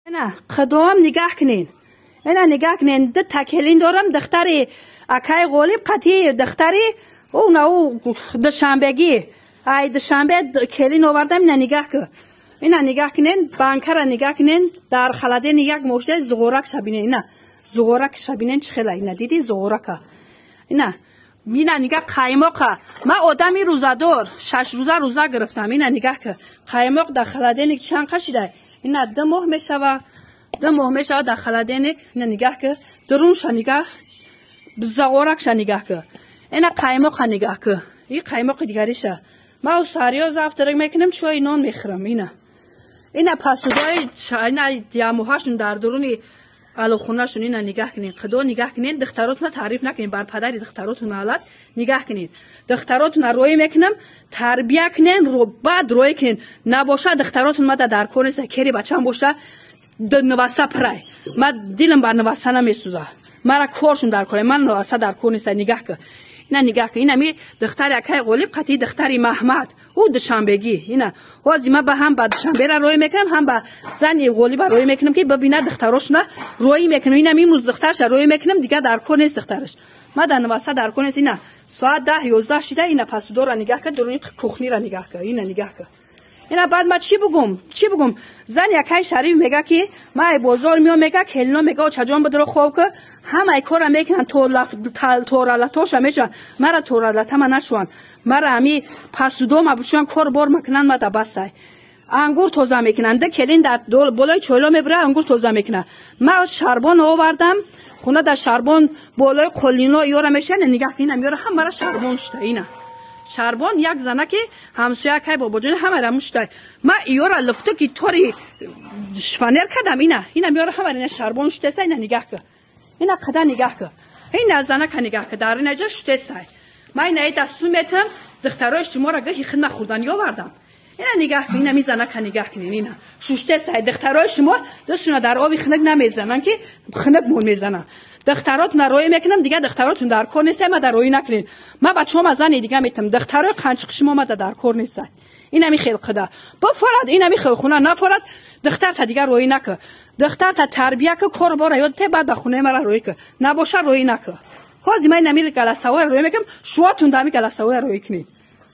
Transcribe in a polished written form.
Ина қидом нигаҳ кунен. Ина нигаҳ кунен, ду та келин дорам, духтари акай Ғолиб қатъи духтари ӯ на ӯ душанбегӣ. Ай душанбе келин овардам, ина нигаҳ кун. Ина нигаҳ кунен, банкара нигаҳ кунен, дар холодильник як мошина зуғоракша бинен, ина зуғоракша бинен чӣ хела, ина диди зуғорака. Ина ина нигаҳ қаймоқа. Ман одами рӯзадор, 6 рӯза рӯза гирифтам. Ина нигаҳ кун. Қаймоқ дар холодильник чанд қашидай? Ина 2 моҳ мешава. 2 моҳ мешава дар холодильник. Ина нигаҳ кун. Дурунша нигаҳ, зуғоракша нигаҳ кун. Ина қаймоқа нигаҳ кун. И қаймоқи дигариша. Ман сариё завтрак мекунам, чой нон мехӯрам. Ина. Ина пасудои ина ямоҳашон дар дуруни алохунашон, ина нигаҳ кунед. Худо нигаҳ кунед, духтаротона таъриф накунед, бар падари духтаротона алат нигаҳ кунед. Духтаротона роӣ мекунам, тарбия кунед, баъд роӣ кунед. Набоша духтаротон мада дар кор нест, кери бачам боша, наваса пирай. Ман дилам ба наваса намесӯза. Мара коршон дар кор, ман наваса дар кор нест, нигаҳ кун. Ина нигаҳ кун, ина ми духтари акай Ғолиб қатъи духтари Маҳмад, ӯ душанбегӣ. Ина ҳозир ман ба ҳам ба душанбера роӣ мекунам, ҳам ба зани Ғолиба роӣ мекунам, ки бибинад духтарошона роӣ мекунам. Ина имрӯз духтарша роӣ мекунам, дигар дар кор нест духтараш. Ман дар наваса дар кор нест. Ина соат 10-11 шида, ина пасудора нигаҳ кун, дуруни кухнира нигаҳ кун, ина нигаҳ кун. Ина баъд ман чӣ бугум? Чӣ бугум? Зани акай Шариф мега, ки ман ай бозор меом, мега, келино мега, очаҷон бидро хоб ки, ҳамаи кора мекунанд, торалатоша мешаванд. Мара торалатама нашаванд. Мара ҳами пасудома бишӯянд, кор бор макунанд, мада басай. Ангур тоза мекунанд. Ду келин дар болои чойло мебурад, ангур тоза мекунанд. Ман шарбон овардам, хона дар шарбон болои қолино ёра мешаванд, нигаҳ кун, ина меёра ҳамара шарбон шуда, ина. Шарбон як занаки ҳамсоя акай бобоҷон ҳамара муштай. Ман иёра луфту ки тори шфанер кардам, ина. Ина меёра ҳамара ина шарбон шутеса, ина нигаҳ кун. Ина қада нигаҳ кун. Ина занака нигаҳ кун, дар ина ҷа шутесай. Ман ина ида су метам, духтарои шуморо гӯҳи хидма хӯрдан ёвардам. Ина нигаҳ кун, ина ми занака нигаҳ кунин, ина. Шуштесай, духтарои шумо дастшона дар оби хинак намезананд, ки хинак мон мезананд. Духтаротона роӣ мекунам, дигар духтаротон дар кор нестай, мада роӣ накунед. Ман бачаҳома зани дига метам, духтарои қанчиқи шумо мада дар кор нестай. Инами хел қида. Бифорад, инами хел хуна нафорад, духтарта дигар роӣ накун. Духтарта тарбия ку, кор бора ёд те, баъд ба хонаи мара роӣ ку. Набоша роӣ накун. Ҳозир ман инами галасавоя роӣ мекунам, шуатун дами галасавоя роӣ кунед.